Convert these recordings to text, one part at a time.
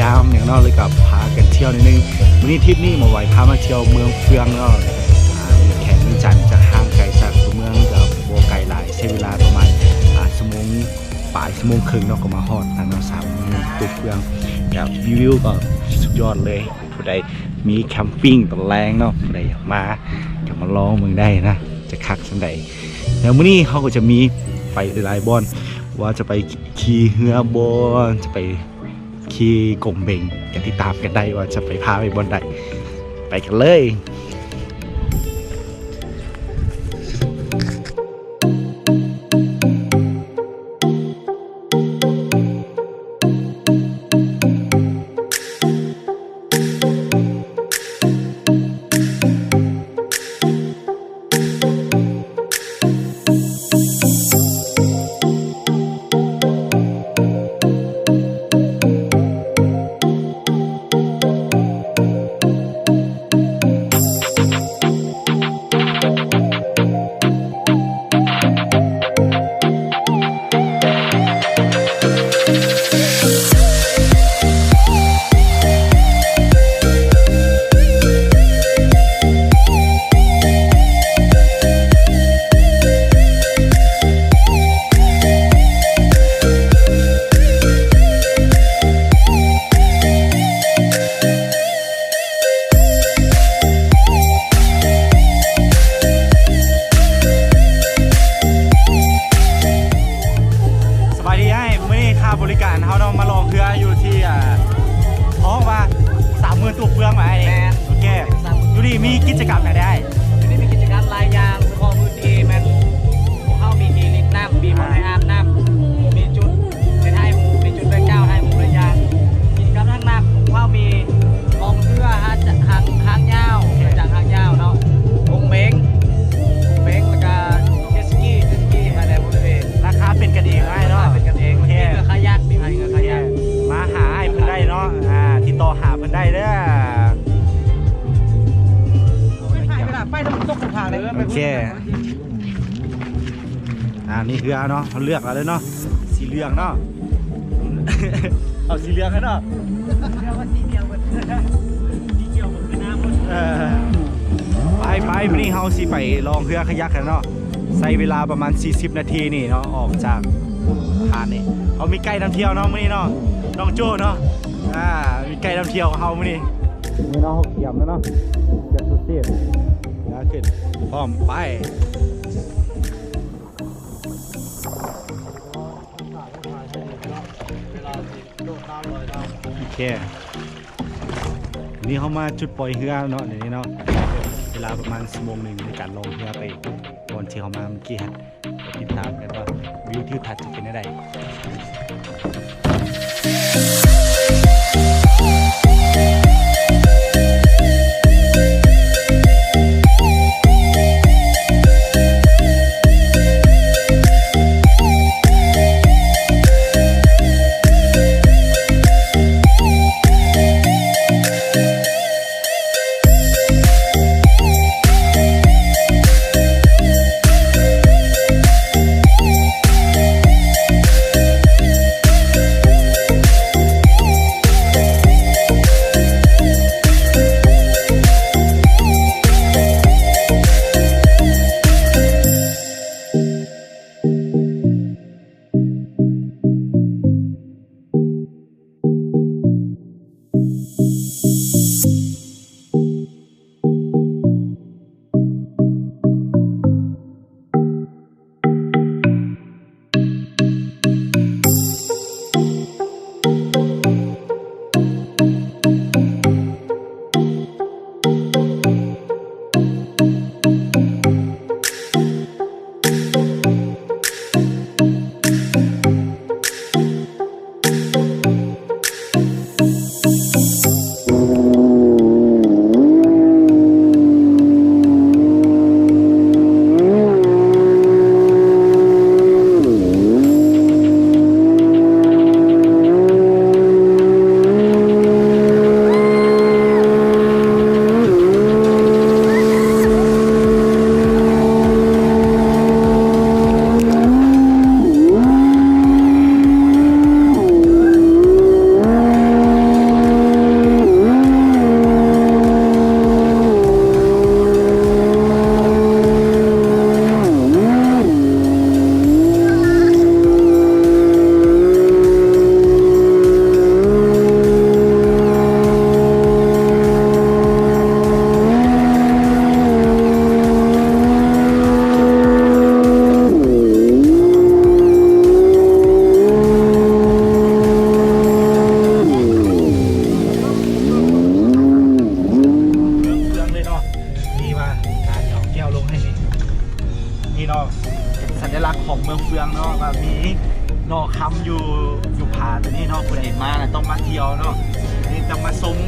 ຍາມຫຍັງເນາະ ແລ້ວກໍພາກັນທ່ຽວໜ້ອຍໜຶ່ງ. ມື້ນີ້ທຣິບນີ້ໝໍໄຫວພາມາທ່ຽວເມືອງເຟືອງເນາະ ອ່າ ແຂວງວຽງຈັນ ຈະຫ່າງໄກຈາກຕົວເມືອງກໍບໍ່ໄກຫຼາຍ ໃຊ້ເວລາປະມານ ອ່າ ຊົ່ວໂມງປາຍ ຊົ່ວໂມງເຄິ່ງເນາະ ກໍມາຮອດແລ້ວເນາະ ສາມເມືອງຕົວເຟືອງ. ແບບວິວກໍສຸດຍອດເລີຍ ຜູ້ໃດມີແຄມປິງຕອນແລງເນາະ ຜູ້ໃດຢາກມາກໍມາລອງເບິ່ງໄດ້ນະ ຈະຄັກສ່ຳໃດ. ແລ້ວມື້ນີ້ເຮົາກໍຈະມີໄປຫຼາຍໆບ່ອນ ວ່າຈະໄປຂີ່ເຮືອບໍ່ ຈະໄປ ຂີ່ກົງເບັງ ກໍຕິດຕາມກັນໄດ້ວ່າຈະໄປພາໄປບ່ອນໃດ. ໄປກັນເລີຍ. ສະບາຍດີອ້າຍ ມື້ນີ້ຄ່າບໍລິການເຮົາເນາະ ມາລ່ອງເຮືອຢູ່ທີ່ ອ່າ ເຂົາຮ້ອງວ່າສາມໝື່ນຕົວເຟືອງວ່າອ້າຍ. ແມ່ນ. ໂອເຄ ຢູ່ນີ້ມີກິດຈະກຳຫຍັງແດ່ອ້າຍ? ຢູ່ນີ້ມີກິດຈະກຳຫຼາຍຢ່າງ ສະເພາະພື້ນທີ່ແມ່ນ ພວກເຮົາມີທີ່ຫຼິ້ນນ້ຳ ມີບ່ອນໃຫ້ອາບນ້ຳ ມີຈຸດເຮັດໄຮ່ ມີຈຸດໄວ້ກ້າວໄຮ່ໝູໄລ່ຢາງ. ກິດຈະກຳທາງນ້ຳ ພວກເຮົາມີລ່ອງເຮືອຫາງ ຫາງຍາວ ເຮືອຈ້າງຫາງຍາວເນາະ ກົງເບັງ ກົງເບັງ ແລ້ວກະເຈັດສະກີ ເຈັດສະກີພາຍໃນບໍລິເວນ. ລາຄາເປັນກັນເອງອ້າຍເນາະ ລາຄາເປັນກັນເອງ. ໂອເຄ ມີເຮືອຄາຍັກ ມີພາຍເຮືອຄາຍັກ ມາຫາອ້າຍເພິ່ນໄດ້ເນາະ ອ່າ ຕິດຕໍ່ຫາເພິ່ນໄດ້ເດີ. ໄປນຳຕົກຂ້າງເລີຍ. ໂອເຄ ອ່າ ນີ້ເຮືອເນາະ ເຮົາເລືອກເອົາເລີຍເນາະ ສີເຫຼືອງເນາະ ເອົາສີເຫຼືອງເນາະ ເອີ ໄປໆ ມື້ນີ້ເຮົາຊິໄປລ່ອງເຮືອຄາຍັກກັນເນາະ ໃຊ້ເວລາປະມານສີ່ສິບນາທີນີ້ເນາະ ອອກຈາກຫາດນີ້. ເຮົາມີໄກນຳທ່ຽວເນາະມື້ນີ້ເນາະ ນ້ອງໂຈ້ເນາະ ອ່າ ມີໄກນຳທ່ຽວເຮົາມື້ນີ້. ມື້ນີ້ເຮົາຂຽມແລ້ວເນາະ ຈະສຸດເສດ ເວລາຂຶ້ນ ພ້ອມໄປ. ໂອເຄ ນີ້ເຮົາມາຈຸດປ່ອຍເຮືອເນາະ ນີ້ເນາະ ເວລາປະມານຊົ່ວໂມງໜຶ່ງໃນການລ່ອງເຮືອໄປບ່ອນທີ່ເຮົາມາເມື່ອກີ້ຫັ້ນ. ຕິດຕາມກັນວ່າວິວທິວທັດຈະເປັນແນວໃດ.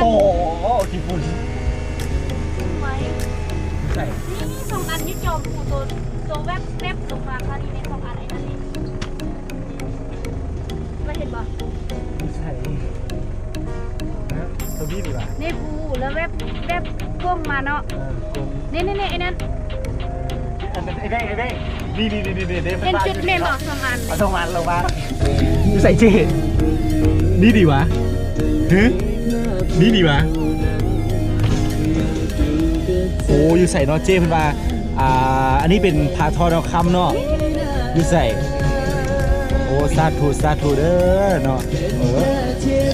ໂອ້ ຂີ້ຝຸ່ນ ສວຍ ໃສ່ ນີ້ສອງອັນຢູ່ຈອມພູ ໂຕ ໂຕແວັບໆລົງມາ ຄາວນີ້ແມ່ນສອງອັນ ໄອ້ນັ້ນນີ້ ວ່າເຫັນບໍ່? ໃສ່ ຮະ ໂຕນີ້ດີກວ່າ ນີ້ພູ ແລ້ວແວັບໆໂຄ້ງມາເນາະ ເອີ ໂຄ້ງ ນີ້ໆໆ ໄອ້ນັ້ນ ອັນນັ້ນ ໄອ້ແບງ ໄອ້ແບງ ນີ້ໆໆໆ ເຫັນຈຸດແມ່ນບໍ່? ສອງອັນ ເອົາສອງອັນລົງມາ ຢູ່ໃສເຈ້? ນີ້ດີຫວາ? ຫື? ນີ້ດີຫວາ? ໂອ້ ຢູ່ໃສເນາະ? ເຈ້ເພິ່ນວ່າ ອ່າ ອັນນີ້ເປັນພະທອດທອງຄຳເນາະ ຢູ່ໃສ? ໂອ້ ສາທຸ ສາທຸເດີເນາະ ເອີ.